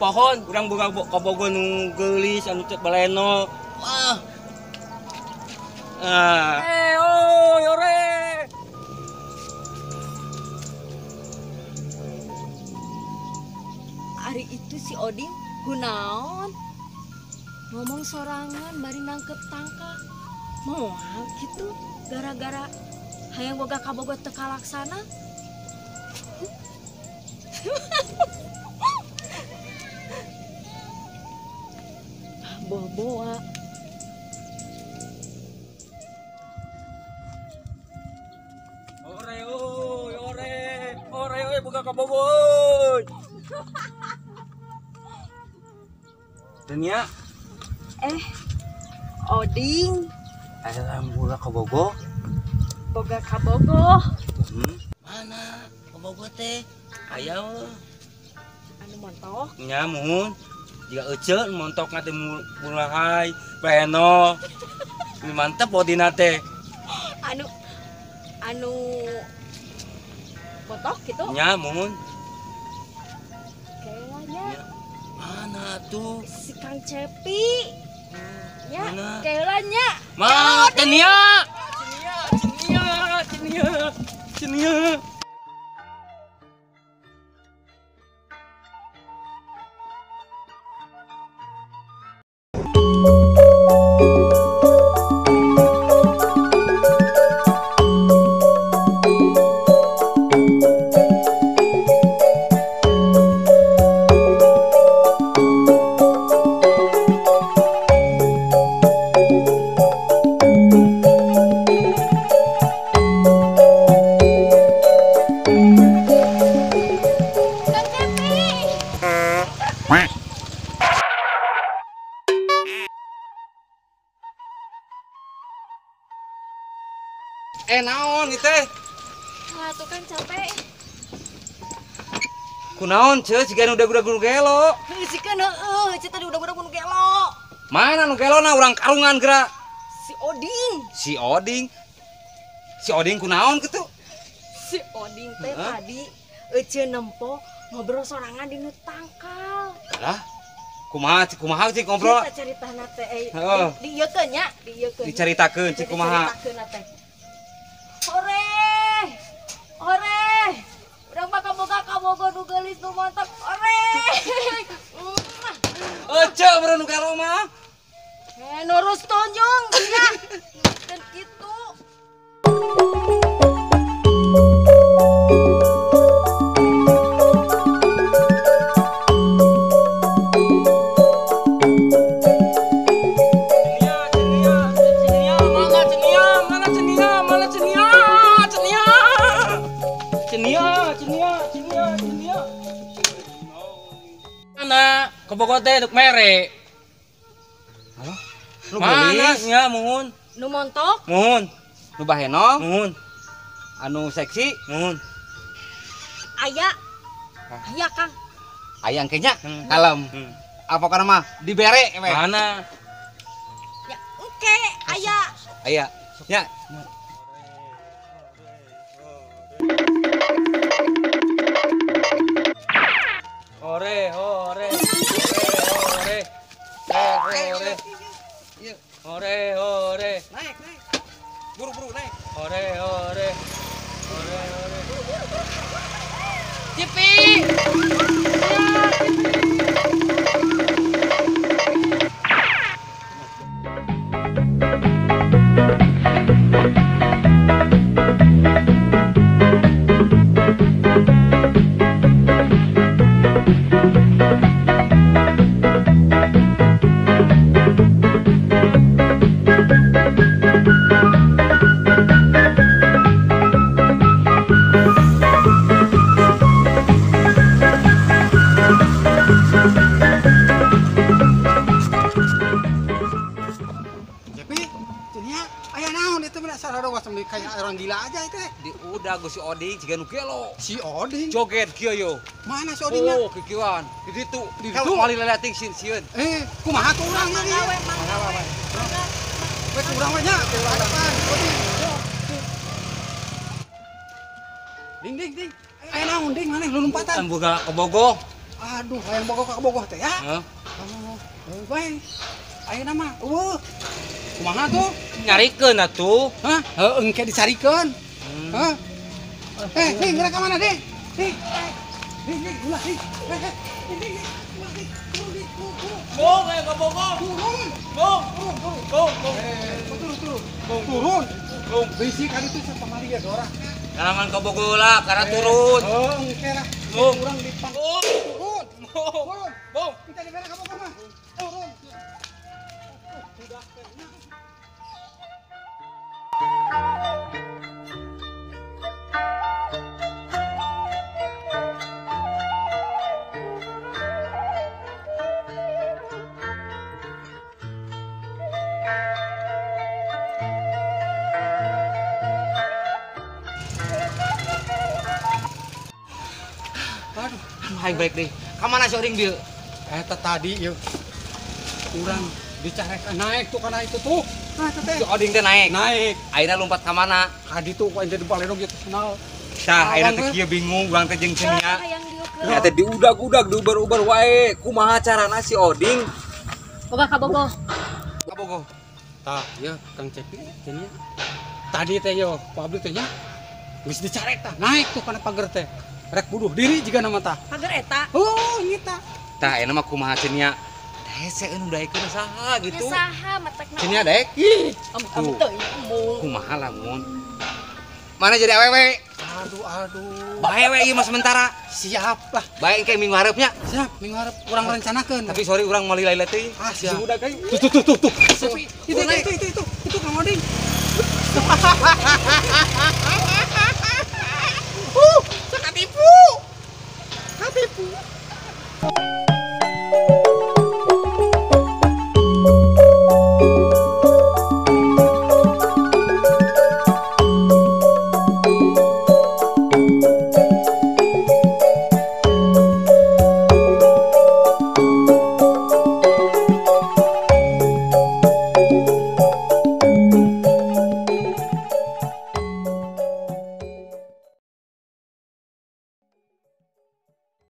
pohon, urang boga kabogoh nu geulis anu teu baleno. Wah. Ah. Eh, oi, ore. Ari itu si Oding kunaon? Ngomong sorangan bari nangkep tangka. Moal gitu gara-gara hayang boga kabogoh teu kalaksana. Boa-boa. Ore oi, ore, ore oi boga kabogoh. Dunia. Oding. Alam boga kabogoh. Boga kabogoh. Mana kabogoh teh? Aya anu montok. Nya muhun. Jika ece montok teh mulahai, peno. Ini mantep bodina teh. Anu anu montok gitu. Nya muhun. Kayaknya. Mana tuh? Si Kang Cepi. Ya, kayaknya. Ma, Cenia. Cenia, Cenia, Cenia, Cenia. Naon ieu teh? Lah tuh kan capek. Kunaon ceu siga nu udah-udah nu gelo. Sikeun heueuh, ceu tadi udah-udah nu gelo. Mana nu gelona urang karungan geura. Si Oding. Si Oding. Si Oding kunaon kitu? Si Oding teh tadi ece nempo ngobrol sorangan di nu tangkal. Lah, kumaha kumaha cik ngobrol? Kita caritana teh di ieu keun nya, di ieu keun. Dicaritakeun cik kumaha? Dicaritakeun teh. Ore, ore, urang mah kaboga kabogoh nu geulis nu montok, ore. Ece beureun nu gelo mah. Nurus tonjong sia. Dan kitu. Kabogoh teh duk mere. Halo? Nu geulis nya muhun. Nu montok? Muhun. Nu baheno? Muhun. Anu seksi? Muhun. Aya. Aya Kang. Aya engke nya? Kalem. Apa kana mah dibere we. Mana? Ya engke aya. Aya. Nya. Ore, ore, ore, ore, ore, ore, ore, naik, naik, buru-buru naik, ore, ore, ore, ore, Cipi. Kayak orang gila aja itu. Di udah gue si Oding jiga nu gelo. Si Oding joget kieu yo. Mana si Odingnya? Oh, kikieuan. Di ditu. Di ditu paling leleting sieun. Kumaha tuh urang nya ieu? We urang we nya, hadapan Oding. Ding ding ding. Aya naon ding maneh lulumpatan? Boga kabogoh. Aduh, hayang bogoh ka bogoh teh ya. Heeh. Oh, bae. Ayeuna mah eueuh. Kumaha tuh? Nyarikeun atuh. Hah? Heuh, engke dicarikeun. Hah? Eh, nih gerak ka mana, Ding? Nih. Nih, nih, ulah nih. Eh, nih, nih, ulah nih. Turun, nih, turun. Bong, ayo ka bogoh. Turun. Bong, Turun, turun. bong, bong. Eh, turun, turun. Turun. Bong. Bisi kali itu siapa mari ya dorang. Kalangan ka bogoh lah, karena turun. Oh, engke lah. Bong. Urang dipang. Bong. Turun. Bong. Turun. Bong. Kita dibere ka bogoh mah. Turun. Sudah kayaknya. Aduh, Aing balik deui. Ka mana si Oding bieu? Eta tadi yeuh. Urang dicarek naik tuh karena itu tuh. Nah, eta teh. Si Oding teh naik. Naik. Ayeuna lompat ka mana? Ka ditu ku aing teh di baledog gitu kenal. Tah, ayeuna teh Awang, kieu bingung urang teh jeung Cenia. Hayang diukeun. Ya teh diudag-udag, diubar-ubar wae. Kumaha carana si Oding? Boga ka bogoh. Ka bogoh. Tah, yeuh Kang Cepi teh nya. Tadi teh yo, ku abdi teh nya. Geus dicarek tah, naik tuh kana pager teh. Rek bunuh diri jiga nama tah. Pager eta. Oh, ini tah. Tah, ayeuna mah kumaha Cenia? Hese nu daekeun saha Nya gitu. saha matekna. Cenia daek? Ih, Am teu embung. Kumaha lamun? Mana jadi awewe? Aduh, aduh. Bae we ieu mah sementara. Siap lah. Bae engke minggu hareupnya. Siap, minggu harap urang rencanakeun. Tapi sorry urang meuli laila teuing. Ah, siap. Si budak euy. Tuh, tuh, tuh, tuh, tuh. Tuh. Itu, itu, itu, itu, itu, Kang Oding.